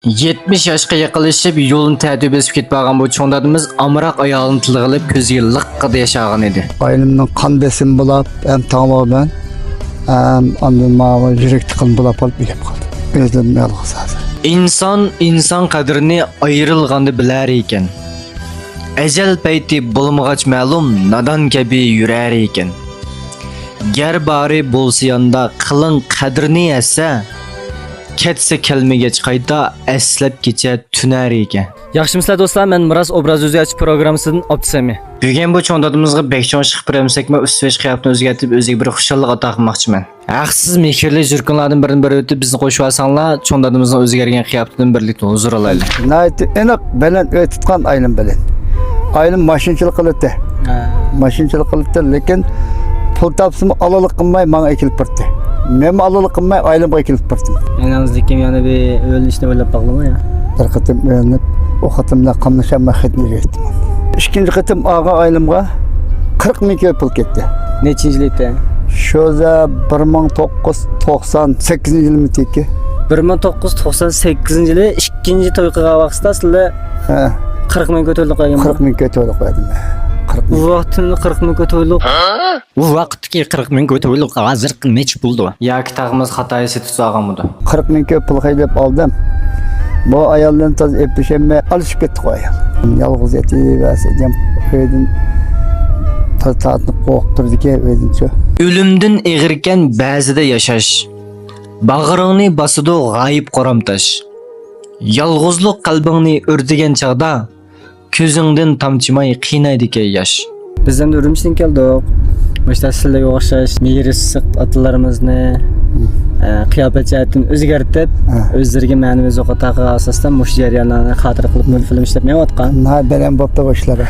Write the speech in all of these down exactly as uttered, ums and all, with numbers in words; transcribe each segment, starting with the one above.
يەتمىش ياشقا يېقىنلىشىپ، يولنى تەتۈر بېسىپ كېتىپ بارغان بۇ چوڭ دادىمىز ئامراق ئايالىنى تىلغا ئېلىپ، كۆزىگە لىققىدە ياش ئالغان ئىدى. ئايالىمنىڭ قان بېسىمى بولاپ، ھەم تاڭلار بىلەن، ھەم ئاندىن ماۋۇ يۈرەك تىقىلما بولاپ قالىپ ئۆلۈپ قالدى. ئۆزۈم يالغۇز ھازىر. ئىنسان ئىنسان قەدرىنى ئايرىلغاندا بىلەر ئىكەن. ئەجەل پەيتى بولمىغاچ مەلۇم، نادان كەبى يۈرەر ئىكەن. گەر بارى بولسا ياندا، قىلىڭ قەدرىنى ھەسسە. كەتسە كەلمىگەچ قايتا، ئەسلەپ كېچە تۈنەر ئىكەن. ياخشىمۇسىلەر دوستلار، مەن مىراس ئوبراز ئۆزگەرتىش پروگراممىسىدىن ئابدۇسەمى. بۈگۈن بۇ چوڭ دادىمىزغا بەك چوڭ ئىش قىلىپ بېرەمسەكمۇ، ئۈستىۋېش قىياپىتىنى ئۆزگەرتىپ، ئۆزىگە بىر خۇشاللىق ئاتا قىلماقچىمەن. ھەقسىز مېھىرلىك يۈرىكىڭلاردىن بىرىنى بېرىۋېتىپ، بىزنى قوشۇۋالساڭلار، چوڭ دادىمىزنىڭ ئۆزگەرگەن قىياپىتىدىن بىرلىكتە ھۇزۇر ئالايلى. ناھايىتى ئېنىق، بەلەن ئۆي تۇتقان ئايلىم بىلەن. ئايلىم ماشىنىچىلىق قىلاتتى. ھە. ماشىنىچىلىق قىلاتتى، لېكىن پۇل تاپسىمۇ ئالالىق قىلماي ماڭا ئېكىلىپ باراتتى. مەنمۇ ئالالىق قىلماي ئايلىمغا ئېكىلىپ باراتتىم. ئايلىڭىزدىكى يەنە بىر ئۆيلىنىشنى ئويلاپ باقتىمۇ يا؟ بىر قېتىم ئۆيلىنىپ، ئۇ قېتىمدا قاملىشالماي خېتىنى ئۆيگە ئېيتتىم. ئىككىنچى قېتىم ئالغان ئايلىمغا قىرىق مىڭ كۆپ پۇل كەتتى. نەچچىنچى يىل ئىدى؟ شۇ بىر مىڭ توققۇز يۈز توقسان سەككىزىنچى يىلىمىتىكى. بىر مىڭ توققۇز يۈز توقسان سەككىزىنچى يىلى ئىككىنچى توي قىلغان ۋاقتىدا سىلەر ھە. قىرىق مىڭ كۆتۈرلۈق قويغان. قىرىق مىڭ كۆتۈرلۈق قويدۇم. قىرىق مىڭ. ئۇ ۋاقىتتىن قىرىق مىڭ كۆتۈرلۈق. ئۇ ۋاقىتتىكى قىرىق مىڭ كۆتۈرلۈق ھازىرقى نەچچە بولىدۇ؟ ياكى تاغىمىز خاتايى سېتىپ سالغانمىدۇ؟ قىرىق مىڭ كۆپ پۇل خەجلەپ ئالدىم. بۇ ئايالدىن تازا ئېپلىشەلمەي ئالىشىپ كەتتى ئايال. يالغۇز يېتىۋەرسە دېگەن ئۆيدىن تازا تارتىنىپ قورقۇپ تۇرىدىكەن ئۆيدىنچۇ. ئۆلۈمدىن ئېغىركەن بەزىدە ياشاش. باغرىڭنى باسىدۇ غايىب قورام تاش. يالغۇزلۇق قەلبىڭنى ئۆرتىگەن چاغدا، كۆزۈڭدىن تامچىماي قىينايدىكەن ياش. بىز ئەمدى ئۈرۈمچىدىن كەلدۇق. مۇشۇنداق سىلەرگە ئوخشاش مېھرى ئىسسىق ئاتىلىرىمىزنى، مم. ئە، قىياپەت جەھەتتىن ئۆزگەرتىپ، ھە. ئۆزلىرىگە مەنىۋى زوق ئاتا قىلغان ئاساستا مۇشۇ جەريانلارنى خاتىرە قىلىپ بىر فىلىم ئىشلەپ مېڭىۋاتقان. ناھايىتى بەلەن بوپتۇ بۇ ئىشلار.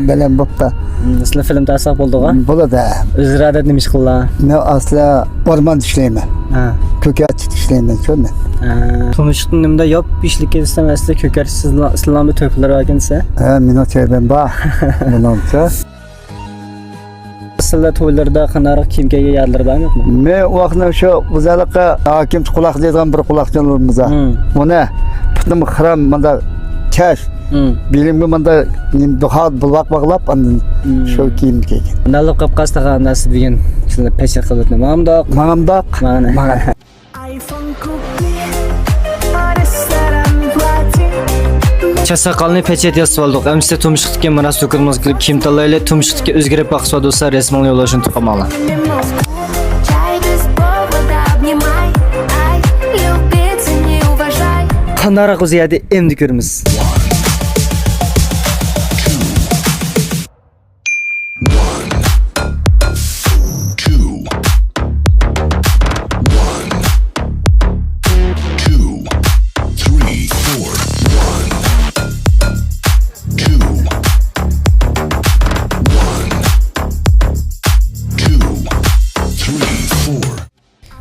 بەلەن بوپتۇ. مم، سىلەر فىلىم تارتساق بولدىغۇ؟ بولىدۇ. ئۆزرا دەپ نېمە ئىش قىللا؟ مەن ئەسلى ئورماندا ئىشلەيمەن. ھە. كۆكەرچىدە ئىشلەيمەن شۇ مەن. ھە. تۇمشۇقنى نېمىدە ياپيېشىللىك ئېلىسام، ئەسلى كۆكەرچىسىز سىلەرنىڭ بىر تۆھپىلىرى باركەن دېسە. ھە، مېنىڭ تۆھپەم بار. بۇنىڭچە. سىلەر تويلىرىدا قانداقراق كىيىم كىيگەن يادلىرى بارمۇ؟ مەن ئۇ ۋاقىتنىڭ شۇ ئۇزاقلىققا ھاكىم قۇلاق دەيدىغان بىر قۇلاقچىنىمىز بار. مم. ئۇنى پۇتۇم خىرام مۇنداق كەش. مم. بېلىمگە مۇنداق نېمە، دۇخا بىلۋاق باغلاپ، ئاندىن مم. شۇ كىيىمنى كىيگەن. ناللىق قاپقاس تاغا ناسى بۈگۈن سىلەر پەشەت قىلىۋېتىڭ. ماڭامدۇق؟ ماڭامدۇق؟ ماڭىنا. ماڭىنا. چاچ ساقالنى پەچەت ياسىتىۋالدۇق. ئەمىسە تۇمشۇقتىكى مىراس دۇكىنىمىزغا كېلىپ كىيىم تاللايلى. تۇمشۇقتىكى ئۆزگىرىپ باقسا دوستلار، رەسىمىڭلارنى يوللاشنى ئۇنتۇپ قالماڭلار. قانداقراق ئۇ يەردە ئەمدى كۆرىمىز. One, two, one, two, three, four, one, two, one, two, three, four.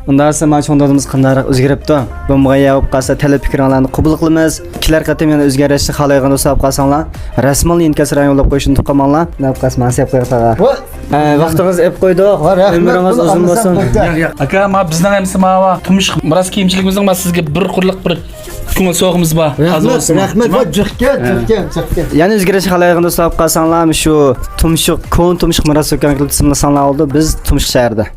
ئۇنداق دېسە، مانا چوڭ دادىمىز قانداقراق ئۆزگىرىپتۇ. بولمىغان يەر بولۇپ قالسا، تەلەپ پىكرىڭلارنى قوبۇل قىلىمىز. كېلەر قېتىم يەنە ئۆزگەرتىشنى خالايدىغان دوستلار بولۇپ قالساڭلار، رەسىمىڭلارنى ئىنكاس رايونى يوللاپ قويۇشنى ئۇنتۇپ قالماڭلار. نەپ قالسا، ماڭا سەپ قويۇڭ تاغا. ۋاھ! ھە، ۋاقتىڭىزنى ئېلىپ قويدۇق. ۋاھ، رەھمەت. ئۆمرىڭىز ئۇزۇن بولسۇن. ياق، ياق. ئاكا، ما بىزنىڭ ئەمسە ما تۇمشۇق مىراس كىيىمچىلىكىمىزنىڭ ما سىزگە بىر قۇرلۇق بىر كۆڭۈل سوۋغىمىز بار. رەھمەت، رەھمەت. ۋاھ، جىقكەن، جىقكەن، جىقكەن. يەنە ئۆزگىرىشنى خالايدىغان دوستلار بولۇپ قالساڭلار، شۇ تۇمشۇق، كونا تۇمشۇق مىراس دۇكانىغا كېلىپ تىزىملىساڭلار بولىدۇ. بىز تۇمشۇق شەھىرىدە.